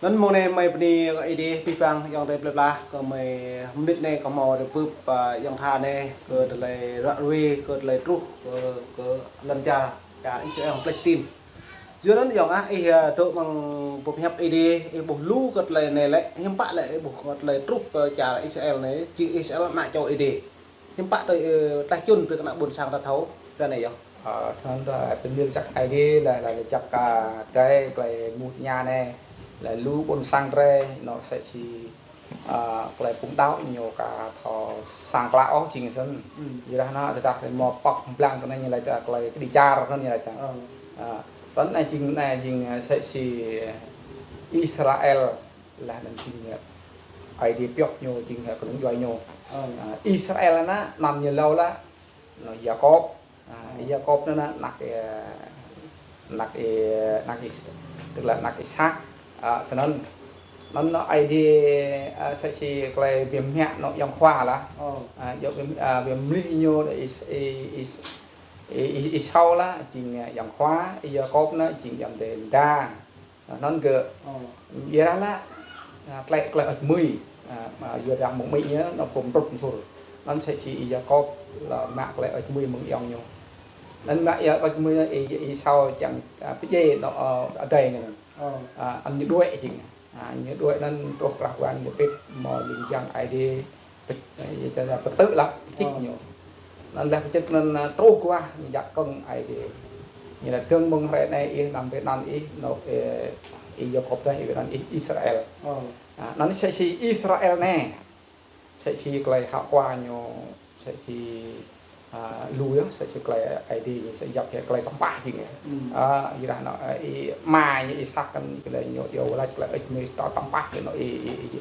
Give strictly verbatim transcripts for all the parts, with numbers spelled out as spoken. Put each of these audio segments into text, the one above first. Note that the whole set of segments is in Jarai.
Anŭn mông anai mơi bơni kơ Ơi Adai pih pang ayŏng adơi plơi pla, kơ mơi mơnit anai kơ hmâo rơbưp, a, ayŏng tha anai, kơ tơlơi ră ruai, kơ tơlơi truh, kơ, kơ lŏn čar, čar Israel hăng Palestin. Yua anŭn ayŏng ah, ih, a, dŏ amăng boh hiăp Ơi Adai, ih ƀuh lu kơ tơlơi anai lĕ, hiư̆m pă lĕ ih ƀuh kơ tơlơi truh kơ čar Israel anai, jing Israel ană čô Ơi Adai. Hiư̆m pă tui, ơ, tlaih čun brơi kơ ană ƀôn sang ta thâo, ră anai yơh. Ơ, čang ta pơmĭn čăk Ơi Adai lĕ, lĕ čăk, a, tơlơi tơlơi mơ̆ng tơña anai, lĕ lu ƀôn sang drơi, anŏ sĕ či, a, tơlơi phung đaŏ ñu aka thâo sang klă ôh jing snăn. Ơ. Yua dah anŭn, tơdah tơlơi mơ̆ pŏk blang kơ anai ñu lĕ tơlơi kơđi čar kơ anai ñu lĕ čang. Ơ. A, snăn anai jing, anai jing, a, sĕ či Israel, lah anŭn jing, a, Ơi Adai pioh ñu jing, a, kơnung djuai ñu. Ơ. A, Israel anŭn, anăn ñu hlâo lah, anŏ Yakôb. A, Ơ. Yakôb anŭn, ană, ană, a, ană, a, ană Is-, tức là ană Isak. A, snăn. Anŭn anŏ Ơi Adai, a, sĕ či tơlơi biă mă anŏ ayŏng khua lah. Ơ. A, ayŏng biă, a, biă mlih ñu Is-, Is-, Is-, Is-, Esau lah, jing, a, ayŏng khua, Yakôb anŭn, jing ayŏng adơi đa. A, anŭn gơ̆. Ơ. Yua dah lah, a, tơlơi, tơlơi ơi mơi. A, a, yua dah mơ̆ng mĭ ñu, anŏ pơm trup sŭr. Anŭn sĕ či Yakôb lah mă tơlơi ơi mơi mơ̆ng ayŏng ñu. Anŭn mă ia ơi mơi, i, i, Esau čang, a, pơdjai anŏ, a, adơi ñu anŭn. Ơ. A, anŭn ñu đuaĭ jing. A, ñu đuaĭ anŭn truh krah wan ñu pĭt mơ̆ ling jang Ơi Adai. Pơ-, ơ, yua čang pơtư̆ lah, pơčĭk Ơ. ñu. Anŭn lah pơčĭk anŭn, a, truh guah ñu jak kơ̆ng Ơi Adai. Ñu lah dơ̆ng mơ̆ng hrơi anai ih, năm hrơi anŭn ih, anŏ, ơ, ih Yakôb tơl ih anŭn ih Israel. Ơ. A, anŭn sĕ či Israel anai. Sĕ či tơlơi hơ̆k kơ ñu, sĕ či, a, lu yơh, sĕ či tơlơi Ơi Adai ñu sĕ djăp yơh tơlơi tơmpah jing yơh. Ơ. A, yua dah anŏ, a, i, ama ñu Isak kăn tơlơi ñu iâu laĭ tơlơi ơi mơi tơmpah kơ anŏ i, i, i,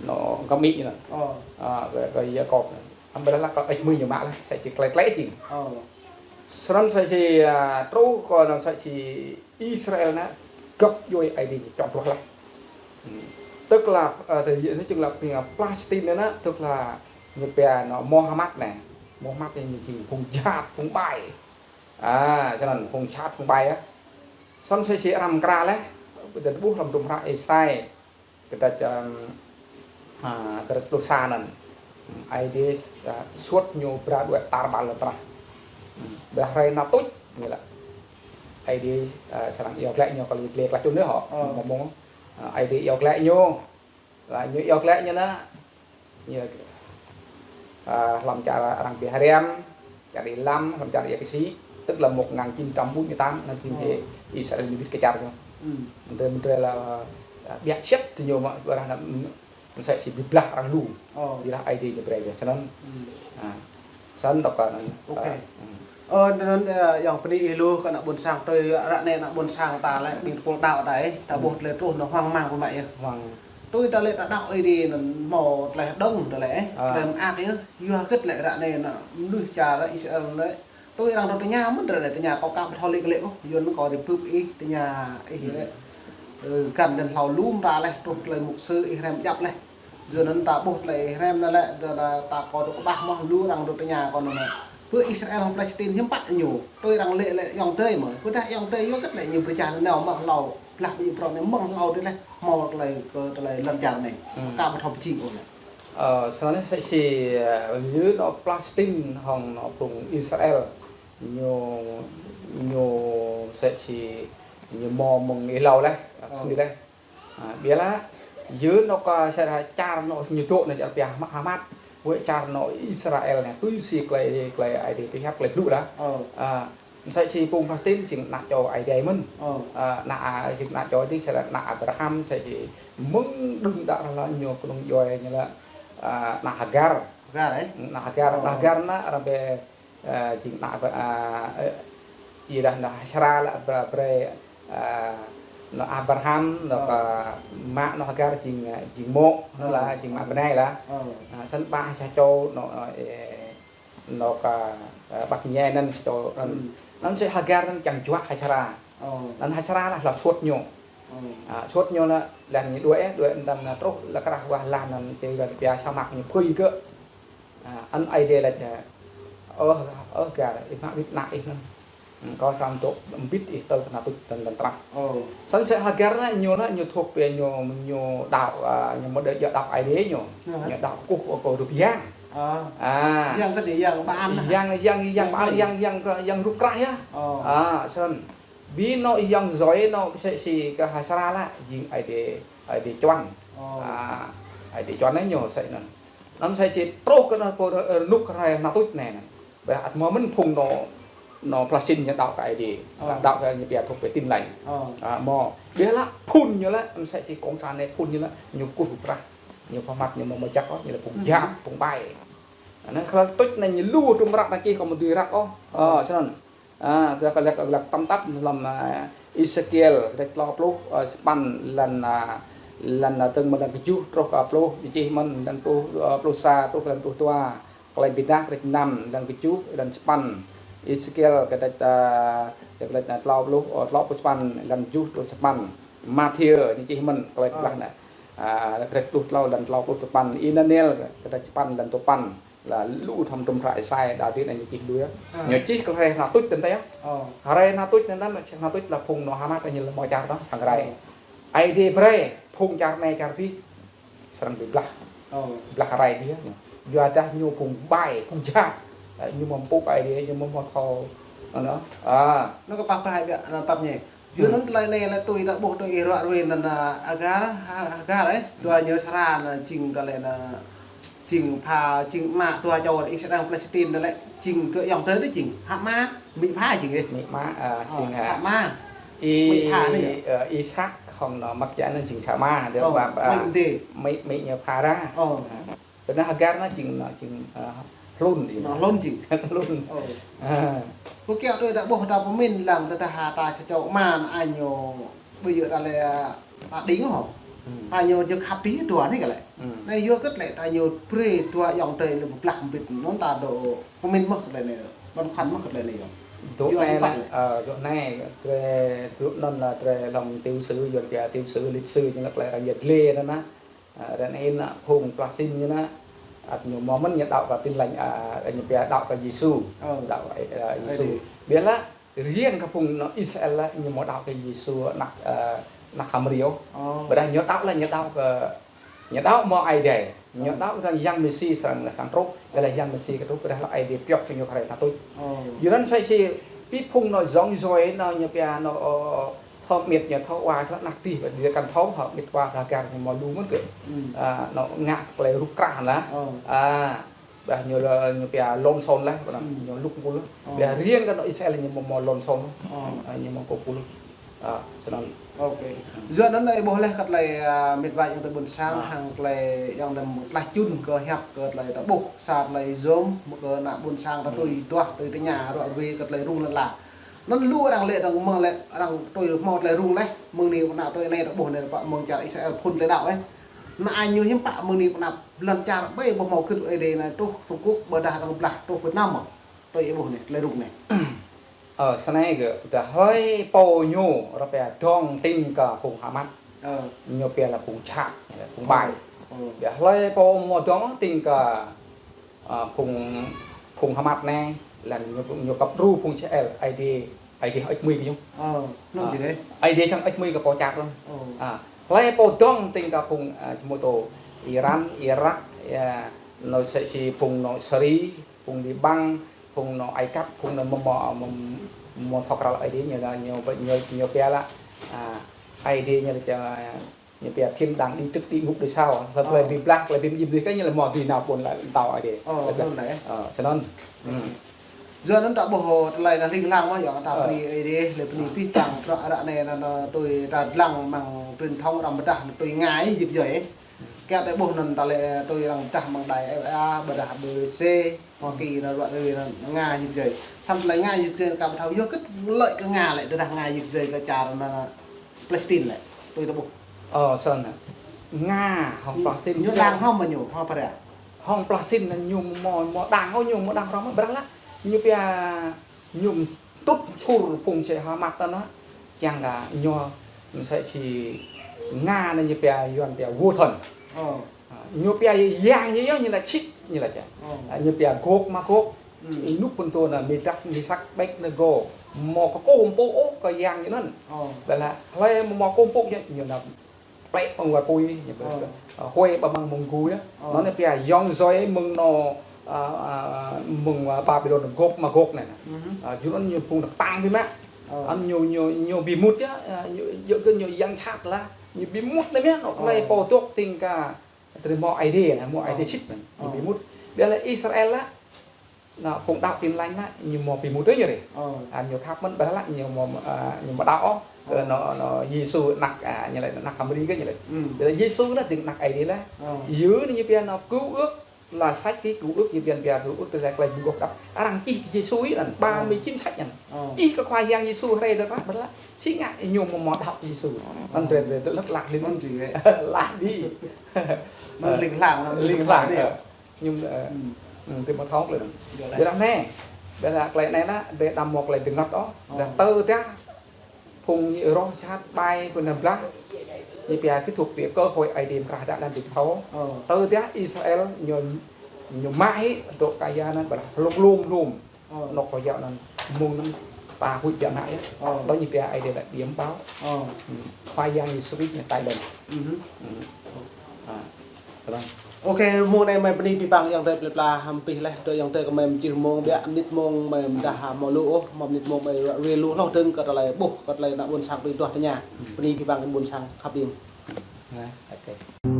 anŏ kơmĭ ñu anŭn. Ơ. A, kơ, kơ Yakôb anŭn. Amăng lah kơ ơi mơi ñu mă lah, sĕ či tơlơi tlaih jing. Ơ. Snăn sĕ či, a, truh kơ anŭn sĕ či Israel anŭn găp djuai Ơi Adai ñu čŏng truh lah. Tức là, a, tơ-, nói chung là, a, Palestine anŭn, tức là ñu pia anŏ Mohamad anai. Mohamad anai ñu jing phung jhat, phung ƀai. A, snăn phung jhat, phung ƀai ah. Snăn sĕ či arăng mkra leh, ƀiădah ƀuh lăm tum hră Êsai. Kơ ta čang, a, kơ ta pluh sa anŭn. Ơi Adai, a, suôt ñu bra đuaĭ tar ƀar lŏn tơnah. Ƀiădah hrơi anŭn tuč, ñu lah. Ơi Adai, a, srăng iâu glaĭ ñu kơ lĕ tlaih čun anai hŏ. Ơ. Mơ̆ng, mơ̆ng, a, Ơi Adai iâu glaĭ ñu. Lah, ñu iâu glaĭ ñu anŭn. Ñu, a, lăm čar arăng pia Hariam, čar Ilam, lăm čar ia kơ si, tức là một ngàn chín trăm bốn mươi tám, anŭn jing Ơ. Israel ñu wĭt kơ čar ñu. Ơ. Mơdrơi, mơdrơi lah, a, biă siăt tơ ñu mă, ƀiădah anŭn, mơ̆ sĕ či bi blah arăng lu. Ơ. Yua dah Ơi Adai ñu brơi yơh, snăn. Ơ. A, snăn dŏ kơ anŭn. Ok. A, ơ. Ơ, anŭn, ơ, ayŏng bơni ih lu kơ ană ƀôn sang tui ră anai ană ƀôn sang ta lĕ ƀing tơpul đaŏ ta ih, ta ƀuh tơlơi truh anŭn hoang mang biă mă yơh. Hoang. Tui ta lĕ ta đaŏ Ơi Adai anŭn hmâo tơlơi hơđong tơlơi, ơ, tơlơi mơak yơh. Yua hơget lĕ ră anai ană mơnuih čar Israel anŭn lĕ. Tui arăng dŏ tơña mơ̆n ră anai tơña kâo aka ƀu thâo lĕ kơ lĕ ôh, yua anŭn kâo rơbưp ih tơña ih lĕ. Ơ, găn lăn hlâo lu mơta leh, truh tơlơi mục sư ih hrăm djăp leh. Yua anŭn ta ƀuh tơlơi ih hrăm anŭn lĕ, ta, ta, ta kâo dŏ kơƀah mơ̆, lu arăng dŏ tơña kâo anŭn lĕ. Pơ Israel hăng Palestine hiư̆m pă ñu, tui arăng lĕ lĕ ayŏng adơi mơ̆. Pơ dah ayŏng adơi yua hơget lĕ ñu pơčah anŭn mơ̆ng hlâo, blah ƀing prŏng anai mơ̆ng hlâo dih leh, hmâo tơlơi kơ tơlơi lŏn čar anai. Aka ƀu thâo pơjing ôh lĕ. Ơ, snăn sĕ či, a, yua anŏ Palestine hăng anŏ phung Israel. Ñu, ñu sĕ či, ñu hmâo mơ̆ng ih hlâo leh, ơ, sui leh. A, ƀiădah, yua anŏ kơ sĕ čar anŏ ñu dŏ anŭn čar pia Hamas, wơ̆t čar anŏ Israel anai, tui si tơlơi, tơlơi Ơi Adai pơhiăp tơlơi blŭ lah. Ơ. A, mơ̆ sĕ či phung Palestine jing ană čô Ơi Adai mơ̆n. Ơ. A, ană, a, jing ană čô jing sĕ lah ană Abraham, sĕ či mơ̆ng đưm đă lah ñu kơnung djuai ñu lah, a, ană Hagar. Hagar, ơ? Ană Hagar, ơ, ană Hagar anŭn arăng pia, a, jing ană, a, ơ, yua dah ană Sara lah bra-, brơi, a, ană Abraham, ană, ơ, kơ mă ană Hagar jing, a, jing mô̆, anŭn lah, ơ, jing mă bơnai lah. Ơ. A, snăn ƀă sa čô anŏ, ơ, ê, anŏ kơ, ơ, ƀă ñe anŭn sa čô anŭn. Ơ. Anŭn sĕ Hagar anŭn čang juă Sara. Ơ. Anŭn Sara lah, lah suôt ñu. Ơ. A, suôt ñu lah, lah ñu đuaĭ, đuaĭ anŭn truh, lah krah wah lah anŭn či lah pia sa mă ñu phơi gơ̆. A, anŭn Ơi Adai laĭ, ơ, ơ, Hagar, ih mă wĭt ană ih anŭn. Kâo srăng dŏ mbĭt ih tơl kơ ană tuč lŏn, lŏn tơnah. Ơ. Snăn sĕ Hagar anai ñu anai ñu thuộc về ñu, ñu đăo, a, ñu mơ̆ đăo, đăo Aê Diê ñu. Ơ. Ñu đăo kơkuh kơ rup yang. Ơ. A. Yang tơ đĭ yang ƀă-an. Yang, yang, yang ƀă-an, yang, yang, yang rup krah yơh. Ơ. A, snăn. Bi anŏ yang djuai anŏ sĕ si kơ ha Sara lah, jing Aê Diê, Aê Diê čuăn. Ơ. A, Aê Diê čuăn anai ñu sĕ anăn. Anăn sĕ si truh kơ anăn pô rơnŭk rai ană tuč anai anăn. Ƀiădah ăt mơ̆ mĭn phung anŏ, anŏ Palestine ñu đăo kơ Aê Diê. Ơ. Đăo kơ ñu pia thuộc về Tin Lành. Ơ. A, mơ̆. Ƀiădah lah phŭn ñu lah, anăn sĕ si cộng sản anai phŭn ñu lah, ñu kơkuh rup krah. Ñu pơmat ñu mơ̆ mơjăk ôh, ñu lah phung jhat, phung ƀai. Anăn kơ ană tuč anai ñu lu tŭm răk anăn čih kơ mơ̆ dưi răk ôh. Ơ, snăn. A, tơdah kơ lăk, lăk tăm tăp hlăm, a, Êsêkiel, kơdrêč tlâo pluh, a, sapăn lăn, a, lăn, a, tơ̆ng mơ̆ng lăn kơjuh truh kơ pluh, ñu čih mơ̆n lăn pluh, a, pluh sa truh lăn pluh dua. Klei Bi Êdah kơdrêč năm, lăn kơjuh, lăn sapăn. Êsêkiel kơdrêč, a, kơdrêč, a, tlâo pluh, a, tlâo pluh sapăn, lăn kơjuh truh sapăn. Mathiơ, ñu čih mơ̆n klei Bi Êdah anai. A, kơdrêč pluh tlâo, lăn tlâo pluh sapăn. Y-Đaniel, kơdrêč sapăn, lăn dua păn. Lah lu thâo tŭm hră Êsai, Đawit anai ñu čih lu yơh. Ơ. Ñu čih kơ hrơi ană tuč tơdah yơh. Ơ. Hrơi ană tuč anăn, ană tuč lah phung anŏ Hamas anai ñu lah mơ̆ čar anăn sang rai. Ơ. Aê Diê brơi, phung čar anai čar adih srăng bi blah. Ơ. Blah rai adih yơh. Yua dah ñu phung ƀai, phung jhat. Ơ, ñu mơ̆ mpŭ Aê Diê, ñu mơ̆ mơ̆ thâo, anăn. A. Anăn kơ pap hai biă, anăn pap ñu. Yua anăn tơlơi anai lĕ tui ta ƀuh tui ih ruă ruê anăn, a, Hagar, Ha-, Hagar, ơ, dua ñu Sara anăn jing tơlơi anăn, jing pha, jing ană dua čô ih sơdang Palestine anăn lĕ, jing dua ayŏng adơi đôč jing, Hama, amĭ pha jing ih. Amĭ ama, a, ơ, jing, a, Hama. Amĭ pha anai yơh. Ơ, Isak hŏng anŏ Măk Čia anăn jing Hama, dua, ơ, pap, a, amĭ adơi. Amĭ, amĭ ñu pha ra. Ơ. A. Tơdah Hagar anăn jing, anăn jing, a, hlŭn jing. Anăn hlŭn jing. Hlŭn. Ơ. A. Kơ kiăo tui ta ƀuh ta pơmĭn lăng tơdah ha ta sa čô mă anăn ñu ƀu djơ̆ ta lĕ, a, ta đing hŏ. Hmm. Ta ñu, ñu khăp tĭ dua anai kơ lĕ. Hmm. Anai yua kơ lĕ ta ñu brơi dua ayŏng adơi lĕ blah mbĭt anŭn ta dŏ pơmĭn mơ̆ kơ lĕ anai. Ƀăn khan mơ̆ kơ lĕ anai yơh. Dŏ anai lĕ, ơ, dŏ anai, drơi, dŏ anŭn lah drơi lŏm tiểu sử, yua kơ tiểu sử, lịch sử, ñu lăk lĕ arăng yăt lĕ anŭn anăn. A, ră anai ană phung Palestine ñu anăn, ăt ñu mơ̆ mĭn ñu đăo kơ Tin Lành, a, ñu pia đăo kơ Yêsu. Ơ. Đăo, a, Yêsu. Ơ, đĭ. Ƀiădah lah, riêng kơ phung anŏ Israel lah, ñu mơ̆ đăo kơ Yêsu ană, a, ană Samari ôh. Ơ. Ƀiădah ñu đăo lah, ñu đăo kơ, ñu đăo mơ̆ Aê Diê. Ñu đăo kơ Yang Mêsi srăng, srăng truh, ƀiădah Yang Mêsi kơ truh, ƀiădah lah Aê Diê pioh kơ ñu kơ hrơi ană tuč. Ơ. Yua anăn sĕ si, bi phung anŏ dŏng djuai anŏ ñu pia anŏ, ơ, thâo mĭt ñu thâo wa thâo anăk tih, ƀiădah kăn thâo, thâo mĭt wa thâo kar ñu mơ̆ lu mơ̆n kơ. Hmm. A, anŏ ngă klei rup krah lah. Ơ. A, ƀiădah ñu lah, ñu pia lŏn sôn lah, ƀiădah ñu lŭk mpŭl lah. Ơ. Ƀiădah riêng kơ anŏ Israel ñu mơ̆, mơ̆ lŏn sôn. Ơ. A, ñu mơ̆ kơ mpŭl. A, snăn. Ôkê. Yua anăn anai ƀuh leh kơ tơlơi, a, mĭt wa ayŏng adơi ƀuôn sang, a, hăng tơlơi ayŏng adơi tlaih čun kơ hiăp kơ tơlơi ta ƀuh sa tơlơi yôm mơ̆ kơ ană ƀuôn sang ta tui duah tui tơña ruă ruê kơ tơlơi rŭng lăn ala. Anăn lu arăng lĕ arăng mơ̆ng lĕ arăng tui hmâo tơlơi rŭng leh, mơ̆ng anai pơ anăp tui anai ta ƀuh anai pă mơ̆ng čar Israel phŭn tơlơi đăo, ơ. Anăn ñu hiư̆m pă mơ̆ng anai pơ anăp lăn čar ƀai ƀu hmâo gưt Aê Diê anai truh Trung Quốc ƀiădah arăng blah truh Việt Nam mơ̆. Tui ih ƀuh anai, tơlơi rŭng anai. Ơ, snei kơ, dah hlơi pô ñu, ră pia dŏng tĭng kơ phung Hamas. Ơ. Ñu pia lah phung jhat, phung ƀai. Ơ. Dah hlơi pô mơ̆ dŏng tĭng kơ a, phung, phung Hamas anai, lăng ñu, ñu kăp djru phung Israel, Aê Diê, Aê Diê hơêč hmưi kơ ñu. Ơ, anŭn jing ih. Aê Diê srăng hơêč hmưi kơ pô čar anŭn. Ơ. A, hlơi pô dŏng tĭng kơ phung, a, čmô tô Iran, Iraq, ya, anŏ sĕ si phung anŏ Syria, phung Liban, phung anŏ Ai Cập, phung anŏ mơ̆, mơ̆, mơ̆, mơ̆ thâo krăn Aê Diê ñu lah, ñu, ñu, ñu pia lah, a, Aê Diê ñu lah čang, ñu pia thiên đàng đi trước, địa ngục đi sau. Hlăm tơlơi bi blah, tơlơi bi mdjim dih kơ ñu lĕ mơ̆ dưi nao ƀuôn lĕ mtao Aê Diê. Ơ, anŭn lĕ. Ơ, snăn. Hmm. Yua anăn ta ƀuh tơlơi anăn ling lang mơ̆ yơh ta bơni Aê Diê, lĕ bơni pih păng trŏ ră anai anăn, anăn tui ta lăng mơ̆ng truyền thông arăng pơdah tui Nga ih jĭt joi. Kiăo ta ƀuh anăn ta lĕ tui arăng pơdah mơ̆ng đài ơ a, ƀiădah B B C, Hoa Kỳ anăn ruă ruê anăn Nga jĭt joi. Samơ̆ tơlơi Nga jĭt joi kơ ƀu thâo yua kơ tơlơi kơ Nga lĕ, tơdah Nga jĭt joi kơ čar anăn Palestine lĕ, tui ta ƀuh. Ơ, snăn. Nga hŏng Palestine ñu lăng hŏm mơ̆ ñu, hŏm pơră. Hŏng Palestine anăn ñu mơ̆, mơ̆ đang, ơ, ñu mơ̆ đang rŏng mơ̆ brah lah. Ñu pia ñu tŭt čur phung sĕ Hamas anăn. Čang kơ ñu sĕ si Nga anăn ñu pia Yuăn pia Wuhan. Ơ. A, ñu pia yang ñu yơh ñu lah čĭk ñu lah čang. Ơ. A, ñu pia Gôk Magôk. Hmm. Ih nuk pun tơ anŭn, Mêdrak, Mêsak, Ƀêdnêgô. Hmâo kơkuh pơpŭ ôh kơ yang ñu anŭn. Ơ. Ƀiădah hlơi hmâo kơkuh pơpŭ yơh, ñu anŭn plĕ pơng wa apui, ñu ƀu, ơ, huai ƀă mơ̆ng mơ̆ng gui yơh. Ơ. Anŭn anai pia yŏng joi mơ̆ng anŭn, ơ, ơ, mơ̆ng, ơ, Babilôn Gôk Magôk anai. Mhm. Ơ, jơnŭn ñu phung tơtăng biă mă. Ơ. Anŭn ñu, ñu, ñu ƀu mŭt yơh, ơ, ñu, ñu, ñu yang čăt lah. Ñu ƀu mŭt anai mơ̆n, anŭn, ơ, hlơi pô dŏ tĭng kơ Tơdah hmâo Aê Diê anai, hmâo Aê Diê, ơ, sĭt mơ̆n, ñu, ơ, ƀu mŭt. Ƀiădah Israel lah, anŭn phung đaŏ Tin Lành lah, ñu hmâo ƀu mŭt tui ñu rai. Ơ. A, ñu khăp mơ̆n, ƀiădah lah, ñu hmâo, a, ñu hmâo đaŏ ôh kơ, ơ, anŭn, anŭn Yêsu anăk, a, ñu laĭ anăk Samari kơ ñu laĭ. Hmm. Ƀiădah Yêsu anŭn jing anăk Aê Diê lah. Ơ. Yua anŭn ñu pia anŭn Cựu Ước, là sách cái Cựu Ước, ñu pia, pia Cựu Ước, tơlơi klei gŭ gŏp đăp. Arăng čih Yêsu anŭn, ba, ơ, mươi chín sách anŭn. Ơ. Čih kơ Khua Yang Yêsu rai dơ̆ng lah, ƀiădah lah. Sĭt ngă ñu hmâo, hmâo đaŏ Yêsu. Anŭn, ơ, rai, rai, tơlơi lăk lăk lin. Anŭn jing, ơ. Lah đi. Anŭn, ơ, ling lang, anŭn ling lang, ling lang, ơ. Ñu, ơ, hmm, hmm, tui hmâo thâo klei anŭn. Yơh lah. Ƀiădah anai. Ƀiădah klei anai lah, ƀiădah đăm hmâo klei bơngăt ôh. Ơ. Dah tơdah phung ñu rŏh čăt ƀai pơ anai blah. Ñu pia kơ thuộc về cơ hội Aê Diê krah đă anŭn ƀu thâo. Ơ. Tơdah Israel ñu, ñu mă hĭ dŏ kơ yang anŭn ƀiădah hlŏng hlŏng hlŏng. Ơ. Anŏ kơ yua anŭn mơ̆ng anŭn ta huĭ biă mă yơh. Ơ. Tơl ñu pia Aê Diê là điểm báo. Ơ. Hmm. Khua Yang Yêsu Krist ñu tai ƀơ̆n. Mhm. Hmm. A, sơlăm. Ôkê, mơ̆ng anai mơi bơni abih bang ayŏng adơi plơi pla hăm pih laih, tơ ayŏng adơi kơ mơi mơčih mơ̆ng biă mơnit mơ̆ng mơi mơdah hmâo lu ôh, hmâo mơnit mơ̆ng mơi ruai lu hloh dơ̆ng kơ tơlơi ƀuh, kơ tơlơi ană ƀôn sang tui duah tơña. Hmm. Bơni abih bang ƀôn sang khăp ƀing. Lah, ôkê.